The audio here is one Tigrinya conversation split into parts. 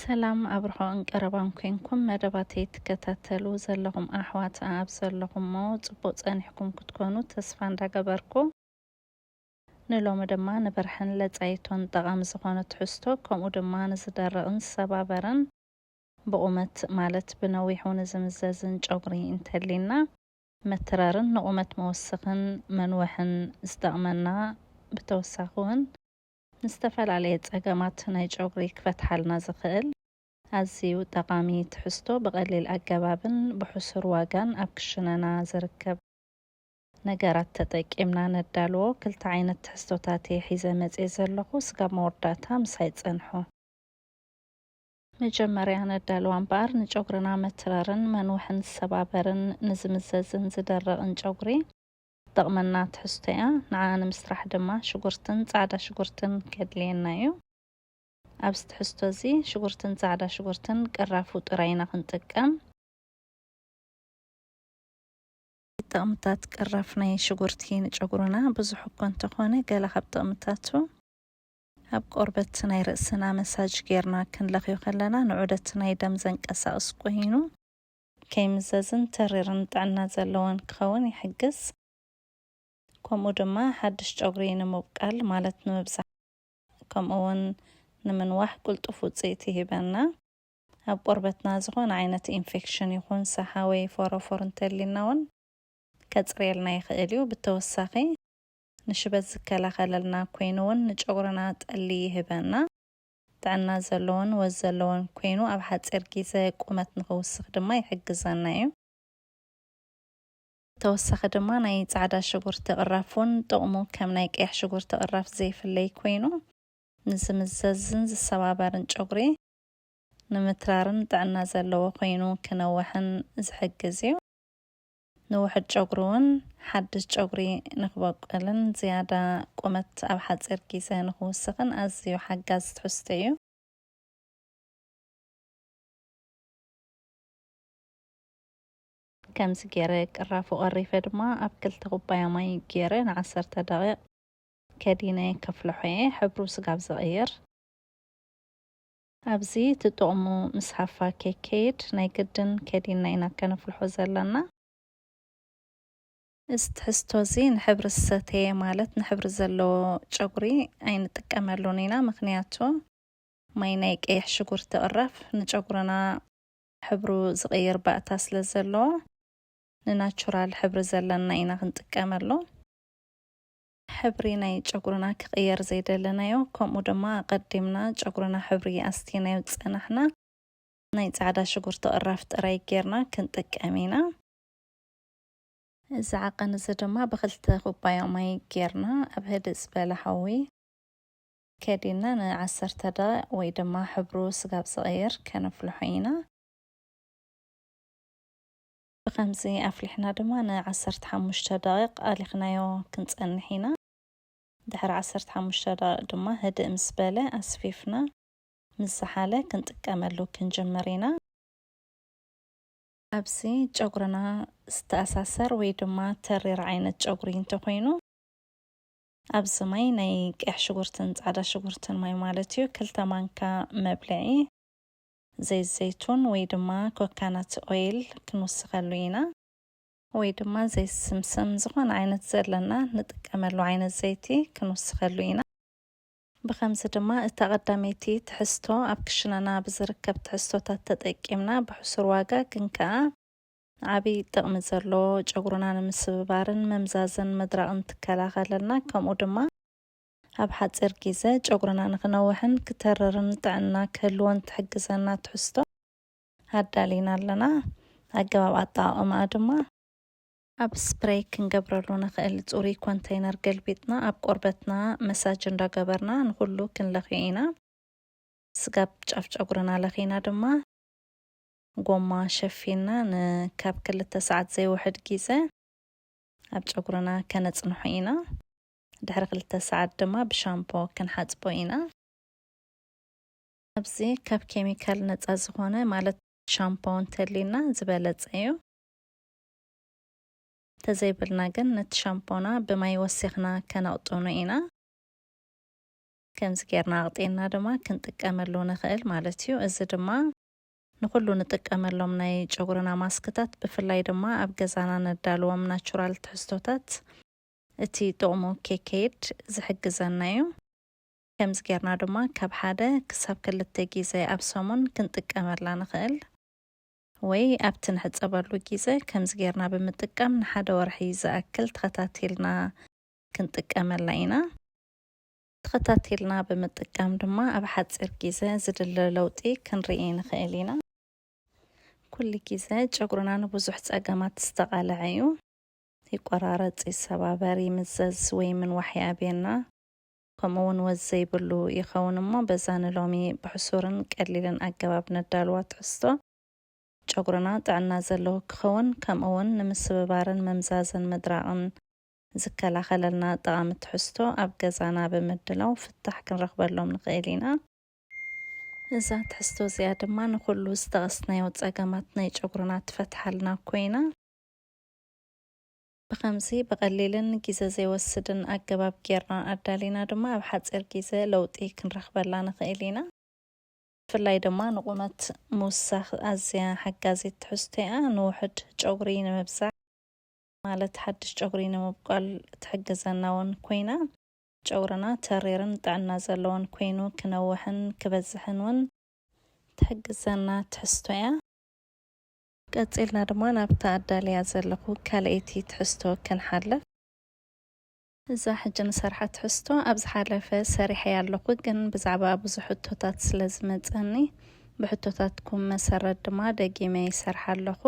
ሰላም ኣብ ርሑቕን ቀረባን ኮንኩም መደባተይ ትከታተሉ ዘለኹም ኣሕዋት ኣብ ዘለኹሞ ጽቡቕ ጸኒሕኩም ክትኮኑ ተስፋ እንዳገበርኩ፣ ንሎሚ ድማ ንብርሕን ለጻይቶን ጠቓሚ ዝኾነ ትሕዝቶ፣ ከምኡ ድማ ንዝደርቕን ዝሰባበርን ብቑመት ማለት ብነዊሑ ንዝምዘዝን ጨጉሪ እንተሊና መትረርን ንቑመት መወሰኽን መንውሕን ዝጠቕመና፣ ብተወሳኺ እውን ንዝተፈላለየ ጸገማት ናይ ጨጉሪ ክፈትሓልና ዝኽእል ኣዝዩ ጠቓሚ ትሕዝቶ ብቐሊል ኣገባብን ብሕሱር ዋጋን ኣብ ክሽነና ዝርከብ ነገራት ተጠቂምና ነዳልዎ ክልተ ዓይነት ትሕዝቶታት እየ ሒዘ መጽየ ዘለኹ። ስጋብ መወዳእታ ምሳይ ጽንሑ። መጀመርያ ነዳልዋ እምበኣር ንጨጉርና መትረርን መንውሕን ዝሰባበርን ንዝምዘዝን ዝደርቕን ጨጉሪ ትጠቕመና ትሕዝቶ እያ። ንዓ ንምስራሕ ድማ ሽጉርትን ጻዕዳ ሽጉርትን ከድልየና እዩ። ኣብዚ ትሕዝቶ እዚ ሽጉርትን ጻዕዳ ሽጉርትን ቅራፉ ጥራይ ኢና ክንጥቀም። ጥቕምታት ቅራፍ ናይ ሽጉርቲ ንጨጉርና ብዙሕ እኮ እንተኾነ፣ ገለ ካብ ጥቕምታቱ ኣብ ቆርበት ናይ ርእስና መሳጅ ጌርና ክንለኽዮ ከለና ንዑደት ናይ ደም ዘንቀሳቕስ ኮይኑ ከይምዘዝን ተሪርን ጥዕና ዘለዎን ክኸውን ይሕግዝ። ከምኡ ድማ ሓድሽ ጨጉሪ ንምብቃል ማለት ንምብዛሕ ከምኡ እውን ንምንዋሕ ቅልጡፍ ውፅኢት ይህበና። ኣብ ቆርበትና ዝኾነ ዓይነት ኢንፌክሽን ይኹን ሰሓ ወይ ፎሮፎር እንተሊና እውን ከጽርየልና ይኽእል እዩ። ብተወሳኺ ንሽበት ዝከላኸለልና ኮይኑ እውን ንጨጉርና ጠሊ ይህበና። ጥዕና ዘለዎን ወዝ ዘለዎን ኮይኑ ኣብ ሓፂር ግዜ ቁመት ንኽውስኽ ድማ ይሕግዘና እዩ። ተወሳኺ ድማ ናይ ጻዕዳ ሽጉርቲ ቅራፍ እውን ጥቕሙ ከም ናይ ቀይሕ ሽጉርቲ ቅራፍ ዘይፍለይ ኮይኑ ንዝምዘዝን ዝሰባበርን ጨጉሪ ንምትራርን ጥዕና ዘለዎ ኮይኑ ክነውሕን ዝሕግዝ እዩ። ንውሕድ ጨጉሪ እውን ሓድሽ ጨጉሪ ንክበቁልን ዝያዳ ቁመት ኣብ ሓፂር ግዜ ንክውስኽን ኣዝዩ ሓጋዚ ትሕዝቶ እዩ። ከምዚ ገይረ ቅራፉ ቀሪፈ ድማ ኣብ ክልተ ኩባያ ማይ ገይረ ንዓሰርተ ደቂቕ ከዲነ ከፍልሖ እየ፣ ሕብሩ ስጋብ ዝቕይር። ኣብዚ እቲ ጥቕሙ ምስ ሃፋ ከይከይድ ናይ ግድን ከዲና ኢና ከነፍልሖ ዘለና። እዚ ትሕዝቶ እዚ ንሕብሪ ዝሰተየ ማለት ንሕብሪ ዘለዎ ጨጉሪ ኣይንጥቀመሉን ኢና፣ ምኽንያቱ ማይ ናይ ቀይሕ ሽጉርቲ ቅራፍ ንጨጉርና ሕብሩ ዝቕይር ባእታ ስለ ዘለዎ ንናቹራል ሕብሪ ዘለና ኢና ክንጥቀመሉ። ሕብሪ ናይ ጨጉርና ክቕየር ዘይደለናዮ፣ ከምኡ ድማ ኣቐዲምና ጨጉርና ሕብሪ ኣስቲናዮ ዝጸናሕና ናይ ጻዕዳ ሽጉርቲ ቅራፍ ጥራይ ጌርና ክንጥቀም ኢና። እዚ ዓቐን እዚ ድማ ብክልተ ኩባያ ማይ ጌርና ኣብ ህድእ ዝበለ ሓዊ ከዲና ንዓሰርተ ደቂቕ ወይ ድማ ሕብሩ ስጋብ ዝቕይር ከነፍልሖ ኢና። ብኸምዚ ኣፍሊሕና ድማ ንዓሰርተ ሓሙሽተ ደቂቕ ኣሊኽናዮ ክንጸንሕ ኢና። ድሕሪ ዓሰርተ ሓሙሽተ ደቂቕ ድማ ህድእ ምስ በለ ኣስፊፍና ምስ ዝሓለ ክንጥቀመሉ ክንጅምር ኢና። ኣብዚ ጨጉርና ዝተኣሳሰር ወይ ድማ ተሪር ዓይነት ጨጉሪ እንተኾይኑ፣ ኣብዚ ማይ ናይ ቀይሕ ሽጉርትን ጻዕዳ ሽጉርትን ማይ ማለት እዩ፣ ክልተ ማንካ መብልዒ ዘይት ዘይቱን ወይ ድማ ኮካናት ኦይል ክንውስኸሉ ኢና። ወይ ድማ ዘይት ስምስም፣ ዝኾነ ዓይነት ዘለና ንጥቀመሉ ዓይነት ዘይቲ ክንውስኸሉ ኢና። ብኸምዚ ድማ እታ ቀዳመይቲ ትሕዝቶ ኣብ ክሽነና ብዝርከብ ትሕዝቶታት ተጠቂምና ብሕሱር ዋጋ ግን ከኣ ዓቢ ጥቕሚ ዘለዎ ጨጉርና ንምስብባርን ምምዛዝን ምድራቕን ትከላኸለልና፣ ከምኡ ድማ ኣብ ሓጺር ግዜ ጨጉርና ንኽነውሕን ክተርርን ጥዕና ክህልዎን ትሕግዘና ትሕዝቶ ኣዳሊና ኣለና። ኣገባብ ኣጠቓቕማኣ ድማ ኣብ ስፕሬይ ክንገብረሉ ንኽእል ጽሩይ ኮንተይነር ገልቢጥና ኣብ ቆርበትና መሳጅ እንዳገበርና ንኹሉ ክንለኽዮ ኢና። ስጋብ ጫፍ ጨጉርና ለኺና ድማ ጎማ ሸፊና ንካብ ክልተ ሰዓት ዘይውሕድ ግዜ ኣብ ጨጉርና ከነጽንሖ ኢና። ድሕሪ ክልተ ሰዓት ድማ ብሻምፖ ክንሓጽቦ ኢና። ኣብዚ ካብ ኬሚካል ነጻ ዝኾነ ማለት ሻምፖ እንተሊና ዝበለጸ እዩ። እንተዘይብልና ግን ነቲ ሻምፖና ብማይ ወሲኽና ከነቕጥኖ ኢና። ከምዚ ጌርና ኣቕጢና ድማ ክንጥቀመሉ ንኽእል ማለት እዩ። እዚ ድማ ንኹሉ ንጥቀመሎም ናይ ጨጉርና ማስክታት፣ ብፍላይ ድማ ኣብ ገዛና ነዳልዎም ናቹራል ትሕዝቶታት፣ እቲ ጥቕሙ ከይከይድ ዝሕግዘና እዩ። ከምዚ ጌርና ድማ ካብ ሓደ ክሳብ ክልተ ግዜ ኣብ ሰሙን ክንጥቀመላ ንኽእል፣ ወይ ኣብቲ ንሕጸበሉ ግዜ ከምዚ ጌርና ብምጥቃም ንሓደ ወርሒ ዝኣክል ተኸታቲልና ክንጥቀመላ ኢና። ተኸታቲልና ብምጥቃም ድማ ኣብ ሓጺር ግዜ ዝድለ ለውጢ ክንርኢ ንኽእል ኢና። ኩሉ ግዜ ጨጉርና ንብዙሕ ጸገማት ዝተቓልዐ እዩ። ይቆራረጽ፣ ይሰባበር፣ ይምዘዝ ወይ ምንዋሕ ይኣብየና። ከምኡ እውን ወዝ ዘይብሉ ይኸውን እሞ፣ በዛ ንሎሚ ብሕሱርን ቀሊልን ኣገባብ ነዳልዋ ትሕዝቶ፣ ጨጉርና ጥዕና ዘለዎ ክኸውን፣ ከምኡ እውን ንምስብባርን ምምዛዝን ምድራቕን ዝከላኸለልና ጠቓሚ ትሕዝቶ ኣብ ገዛና ብምድላው ፍታሕ ክንረኽበሎም ንኽእል ኢና። እዛ ትሕዝቶ እዚኣ ድማ ንኹሉ ዝጠቐስናዮ ጸገማት ናይ ጨጉርና ትፈትሓልና ኮይና፣ ብኸምዚ ብቐሊልን ግዜ ዘይወስድን ኣገባብ ጌርና ኣዳሊና ድማ ኣብ ሓጺር ግዜ ለውጢ ክንረኽበላ ንኽእል ኢና። ብፍላይ ድማ ንቑመት ምውሳኽ ኣዝያ ሓጋዚት ትሕዝቶ እያ። ንውሑድ ጨጉሪ ንምብዛሕ፣ ማለት ሓድሽ ጨጉሪ ንምብቋል ትሕግዘና እውን ኮይና፣ ጨጉርና ተሪርን ጥዕና ዘለዎን ኮይኑ ክነውሕን ክበዝሕን እውን ትሕግዘና ትሕዝቶ እያ። ቀጺልና ድማ ናብታ ኣዳልያ ዘለኹ ካልኣይቲ ትሕዝቶ ክንሓልፍ። እዛ ሕጂ ንሰርሓ ትሕዝቶ ኣብ ዝሓለፈ ሰሪሐያ ኣለኹ፣ ግን ብዛዕባ ብዙሕ ሕቶታት ስለ ዝመጸኒ፣ ብሕቶታትኩም መሰረት ድማ ደጊመ ይሰርሓ ኣለኹ።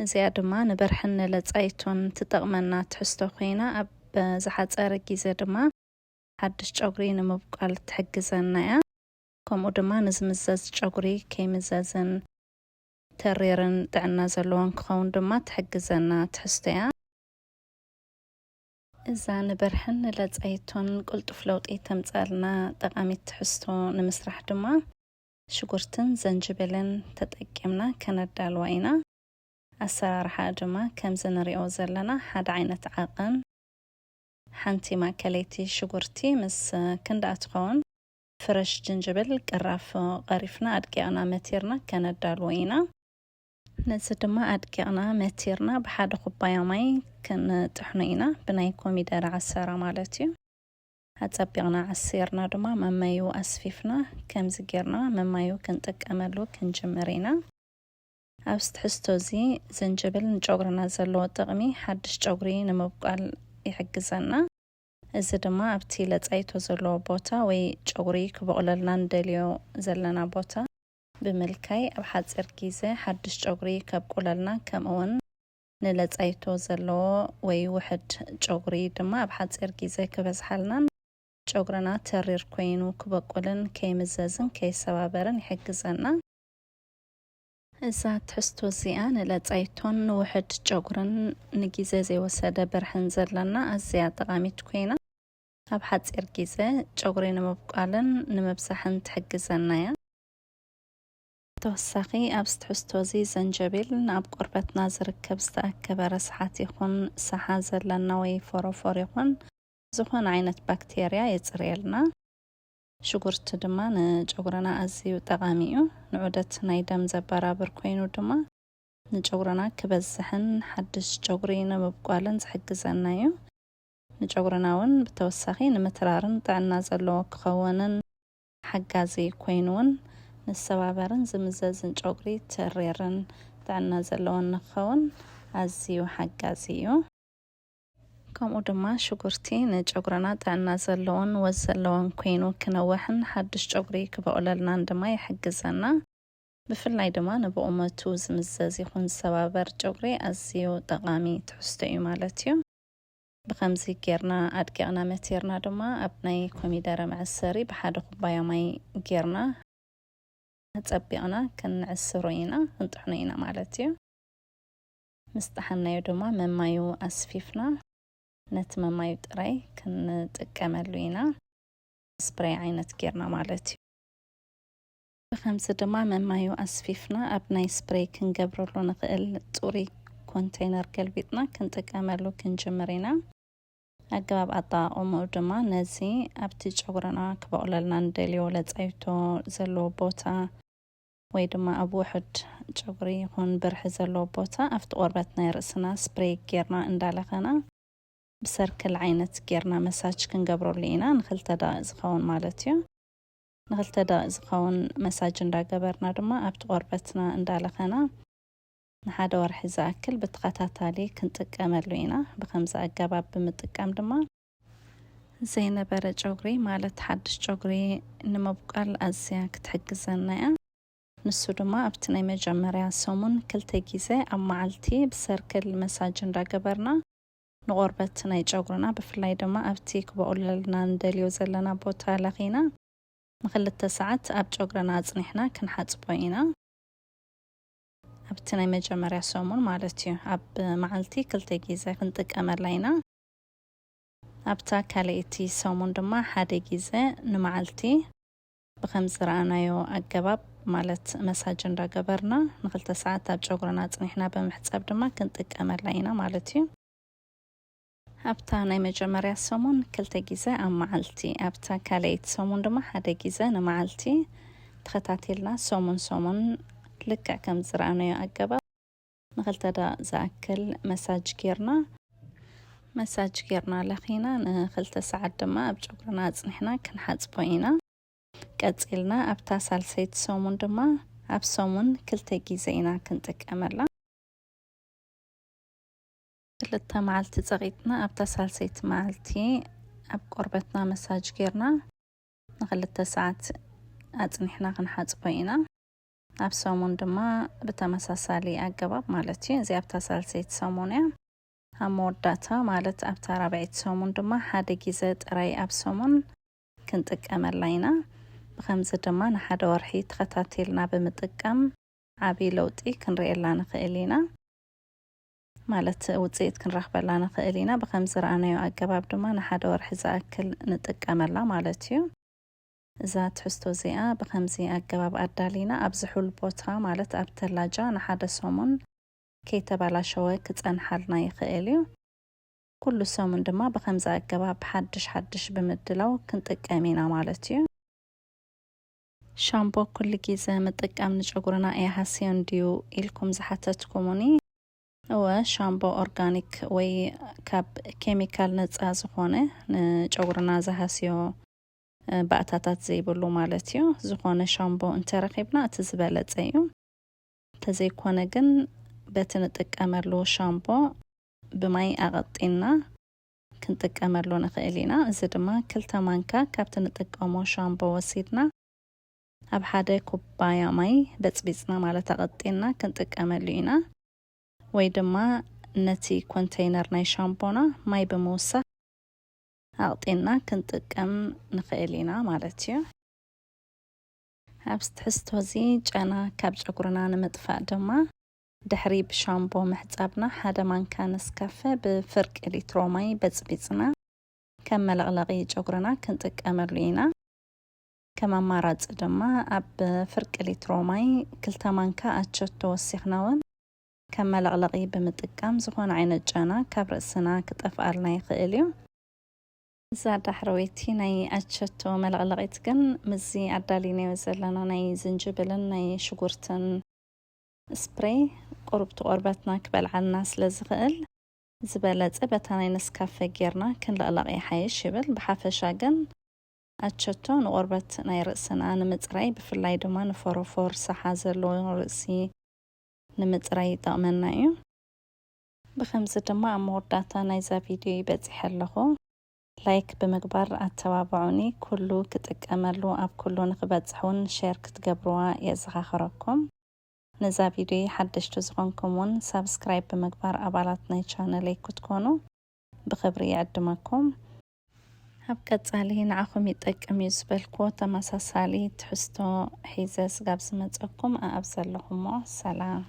እዚኣ ድማ ንበርሕን ንለጻይቶን ትጠቕመና ትሕዝቶ ኮይና፣ ኣብ ዝሓጸረ ግዜ ድማ ሓድሽ ጨጉሪ ንምብቋል ትሕግዘና እያ። ከምኡ ድማ ንዝምዘዝ ጨጉሪ ከይምዘዝን ተሪርን ጥዕና ዘለዎን ክኸውን ድማ ትሕግዘና ትሕዝቶ እያ። እዛ ንበርሕን ንለጻይቶን ቅልጡፍ ለውጢ ተምጻልና ጠቓሚት ትሕዝቶ ንምስራሕ ድማ ሽጉርትን ዘንጅብልን ተጠቂምና ከነዳልዋ ኢና። ኣሰራርሓ ድማ ከምዚ ንሪኦ ዘለና፣ ሓደ ዓይነት ዓቐን ሓንቲ ማእከለይቲ ሽጉርቲ ምስ ክንድኣ ትኸውን ፍረሽ ጅንጅብል ቅራፍ ቀሪፍና ኣድቂቕና መቲርና ከነዳልዎ ኢና። ነዚ ድማ ኣድቂቕና መቲርና ብሓደ ኩባያ ማይ ክንጥሕኖ ኢና፣ ብናይ ኮሚደረ ዓሰራ ማለት እዩ። ኣጸቢቕና ዓሲርና ድማ መማዩ ኣስፊፍና፣ ከምዚ ጌርና መማዩ ክንጥቀመሉ ክንጅምር ኢና። ኣብዚ ትሕዝቶ እዚ ዘንጀብል ንጨጉርና ዘለዎ ጥቕሚ፣ ሓድሽ ጨጉሪ ንምብቋል ይሕግዘና። እዚ ድማ ኣብቲ ለጻይቶ ዘለዎ ቦታ ወይ ጨጉሪ ክበቑለልና ንደልዮ ዘለና ቦታ ብምልካይ፣ ኣብ ሓጺር ግዜ ሓድሽ ጨጉሪ ከብቁለልና፣ ከምኡ እውን ንለጻይቶ ዘለዎ ወይ ውሕድ ጨጉሪ ድማ ኣብ ሓጺር ግዜ ክበዝሓልናን ጨጉርና ተሪር ኮይኑ ክበቁልን ከይምዘዝን ከይሰባበርን ይሕግዘና። እዛ ትሕዝቶ እዚኣ ንለጻይቶን ንውሕድ ጨጉርን ንግዜ ዘይወሰደ ብርሕን ዘለና ኣዝያ ጠቓሚት ኮይና፣ ኣብ ሓጺር ግዜ ጨጉሪ ንምብቋልን ንምብዛሕን ትሕግዘና እያ። ተወሳኺ፣ ኣብዚ ትሕዝቶ እዚ ዘንጀቢል ንኣብ ቆርበትና ዝርከብ ዝተኣከበ ረስሓት ይኹን ሰሓ ዘለና ወይ ፎሮፎር ይኹን ዝኾነ ዓይነት ባክቴርያ የጽርየልና። ሽጉርቲ ድማ ንጨጉርና ኣዝዩ ጠቓሚ እዩ። ንዑደት ናይ ደም ዘበራብር ኮይኑ ድማ ንጨጉርና ክበዝሕን ሓድሽ ጨጉሪ ንምብቋልን ዝሕግዘና እዩ። ንጨጉርና እውን ብተወሳኺ ንምትራርን ጥዕና ዘለዎ ክኸውንን ሓጋዚ ኮይኑ እውን ንሰባበርን ዝምዘዝን ጨጉሪ ተሪርን ጥዕና ዘለዎን ንክኸውን ኣዝዩ ሓጋዚ እዩ። ከምኡ ድማ ሽጉርቲ ንጨጉርና ጥዕና ዘለዎን ወዝ ዘለዎን ኮይኑ ክነውሕን ሓድሽ ጨጉሪ ክበቑለልናን ድማ ይሕግዘና። ብፍላይ ድማ ንብቑመቱ ዝምዘዝ ይኹን ዝሰባበር ጨጉሪ ኣዝዩ ጠቓሚ ትሕዝቶ እዩ ማለት እዩ። ብኸምዚ ጌርና ኣድቂቕና መቲርና ድማ ኣብ ናይ ኮሚደረ መዐሰሪ ብሓደ ኩባያ ማይ ጌርና ኣጸቢቕና ክንዕስሮ ኢና፣ ክንጥሕኖ ኢና ማለት እዩ። ምስ ጠሓናዮ ድማ መማዩ ኣስፊፍና ነቲ መማዩ ጥራይ ክንጥቀመሉ ኢና። ስፕሬይ ዓይነት ጌርና ማለት እዩ። ብኸምዚ ድማ መማዩ ኣስፊፍና ኣብ ናይ ስፕሬይ ክንገብረሉ ንኽእል ጽሩይ ኮንቴይነር ገልቢጥና ክንጥቀመሉ ክንጅምር ኢና። ኣገባብ ኣጠቓቕምኡ ድማ ነዚ ኣብቲ ጨጉርና ክበቑለልና ንደልዮ ለጻይቶ ዘለዎ ቦታ ወይ ድማ ኣብ ውሑድ ጨጉሪ ይኹን ብርሒ ዘለዎ ቦታ ኣብቲ ቆርበት ናይ ርእስና ስፕሬይ ጌርና እንዳለኸና ብሰርክል ዓይነት ጌርና መሳጅ ክንገብረሉ ኢና። ንክልተ ደቂቕ ዝኸውን ማለት እዩ። ንክልተ ደቂቕ ዝኸውን መሳጅ እንዳገበርና ድማ ኣብቲ ቆርበትና እንዳለኸና ንሓደ ወርሒ ዝኣክል ብተኸታታሊ ክንጥቀመሉ ኢና። ብከምዚ ኣገባብ ብምጥቃም ድማ ዘይነበረ ጨጉሪ ማለት ሓድሽ ጨጉሪ ንምብቋል ኣዝያ ክትሕግዘና እያ። ንሱ ድማ ኣብቲ ናይ መጀመርያ ሰሙን ክልተ ግዜ ኣብ መዓልቲ ብሰርክል መሳጅ እንዳገበርና ንቆርበት ናይ ጨጉርና ብፍላይ ድማ ኣብቲ ክበቁለልና ንደልዮ ዘለና ቦታ ለኺና ንክልተ ሰዓት ኣብ ጨጉርና ኣጽኒሕና ክንሓጽቦ ኢና። ኣብቲ ናይ መጀመርያ ሰሙን ማለት እዩ። ኣብ መዓልቲ ክልተ ግዜ ክንጥቀመላ ኢና። ኣብታ ካልኣይቲ ሰሙን ድማ ሓደ ግዜ ንመዓልቲ ብከም ዝረኣናዮ ኣገባብ ማለት መሳጅ እንዳገበርና ንክልተ ሰዓት ኣብ ጨጉርና ኣጽኒሕና ብምሕጻብ ድማ ክንጥቀመላ ኢና ማለት እዩ። ኣብታ ናይ መጀመርያ ሰሙን ክልተ ግዜ ኣብ መዓልቲ፣ ኣብታ ካልኣይቲ ሰሙን ድማ ሓደ ግዜ ንመዓልቲ ተኸታቲልና ሰሙን ሰሙን ልክዕ ከም ዝረኣናዮ ኣገባብ ንክልተ ደቂቕ ዝኣክል መሳጅ ጌርና፣ መሳጅ ጌርና ለኺና ንክልተ ሰዓት ድማ ኣብ ጨጉርና ኣጽኒሕና ክንሓጽቦ ኢና። ቀጺልና ኣብታ ሳልሰይቲ ሰሙን ድማ ኣብ ሰሙን ክልተ ግዜ ኢና ክንጥቀመላ። ክልተ መዓልቲ ጸቒጥና ኣብታ ሳልሰይቲ መዓልቲ ኣብ ቆርበትና መሳጅ ጌርና ንክልተ ሰዓት ኣጽኒሕና ክንሓጽቦ ኢና። ኣብ ሰሙን ድማ ብተመሳሳሊ ኣገባብ ማለት እዩ። እዚ ኣብታ ሳልሰይቲ ሰሙን እያ። ኣብ መወዳእታ ማለት ኣብታ ራብዐይቲ ሰሙን ድማ ሓደ ግዜ ጥራይ ኣብ ሰሙን ክንጥቀመላ ኢና። ብኸምዚ ድማ ንሓደ ወርሒ ተኸታቲልና ብምጥቃም ዓቢ ለውጢ ክንርእየላ ንኽእል ኢና። ማለት ውጽኢት ክንረኽበላ ንኽእል ኢና። ብኸም ዝረኣናዮ ኣገባብ ድማ ንሓደ ወርሒ ዝኣክል ንጥቀመላ ማለት እዩ። እዛ ትሕዝቶ እዚኣ ብኸምዚ ኣገባብ ኣዳሊና ኣብ ዝሑል ቦታ ማለት ኣብ ተላጃ ንሓደ ሰሙን ከይተባላሸወ ክጸንሓልና ይኽእል እዩ። ኩሉ ሰሙን ድማ ብኸምዚ ኣገባብ ሓድሽ ሓድሽ ብምድላው ክንጥቀም ኢና ማለት እዩ። ሻምፖ ኩሉ ግዜ ምጥቃም ንጨጉርና እያሃስዮን ድዩ ኢልኩም ዝሓተትኩሙኒ፣ እወ፣ ሻምቦ ኦርጋኒክ ወይ ካብ ኬሚካል ነጻ ዝኾነ ንጨጉርና ዝሃስዮ፣ እ፣ ባእታታት ዘይብሉ ማለት እዩ። ዝኾነ ሻምቦ እንተረኺብና እቲ ዝበለጸ እዩ። እንተዘይኮነ ግን በቲ ንጥቀመሉ ሻምቦ ብማይ ኣቐጢንና ክንጥቀመሉ ንኽእል ኢና። እዚ ድማ ክልተ ማንካ ካብቲ ንጥቀሞ ሻምቦ ወሲድና ኣብ ሓደ ኩባያ ማይ በጽቢጽና ማለት ኣቐጢንና ክንጥቀመሉ ኢና። ወይ ድማ ነቲ ኮንተይነር ናይ ሻምፖና ማይ ብምውሳኽ ኣቕጢንና ክንጥቀም ንኽእል ኢና ማለት እዩ። ኣብዚ ትሕዝቶ እዚ ጨና ካብ ጨጉርና ንምጥፋእ ድማ ድሕሪ ብሻምቦ ምሕጻብና ሓደ ማንካ ነስካፈ ብፍርቂ ሊትሮ ማይ በጽቢጽና ከም መለቕለቒ ጨጉርና ክንጥቀመሉ ኢና። ከም ኣማራጺ ድማ ኣብ ፍርቂ ሊትሮ ማይ ክልተ ማንካ ኣቸቶ ወሲኽና እውን ከም መለቕለቒ ብምጥቃም ዝኾነ ዓይነት ጨና ካብ ርእስና ክጠፍኣልና ይኽእል እዩ። እዛ ዳሕረወይቲ ናይ ኣቸቶ መለቕለቒት ግን ምስዚ ኣዳሊናዮ ዘለና ናይ ዝንጅብልን ናይ ሽጉርትን ስፕሬይ ቁሩብ እቲ ቆርበትና ክበልዓልና ስለ ዝኽእል ዝበለጸ በታ ናይ ነስካፈ ጌርና ክንለቕለቕ ይሓይሽ ይብል። ብሓፈሻ ግን ኣቸቶ ንቆርበት ናይ ርእስና ንምጽራይ ብፍላይ ድማ ንፎሮፎር፣ ሳሓ ዘለዎ ርእሲ ንምጽራይ ይጠቕመና እዩ። ብኸምዚ ድማ ኣብ መወዳእታ ናይዛ ቪድዮ ይበጺሐ ኣለኹ። ላይክ ብምግባር ኣተባብዑኒ። ኩሉ ክጥቀመሉ ኣብ ኩሉ ንክበጽሕ እውን ሼር ክትገብርዋ የዘኻኽረኩም። ነዛ ቪድዮ ሓደሽቲ ዝኾንኩም እውን ሳብስክራይብ ብምግባር ኣባላት ናይ ቻነለይ ክትኮኑ ብኽብሪ ይዕድመኩም። ኣብ ቀጻሊ ንዓኹም ይጠቅም እዩ ዝበልክዎ ተመሳሳሊ ትሕዝቶ ሒዘ ስጋብ ዝመጸኩም ኣኣብ ዘለኹሞ ሰላም።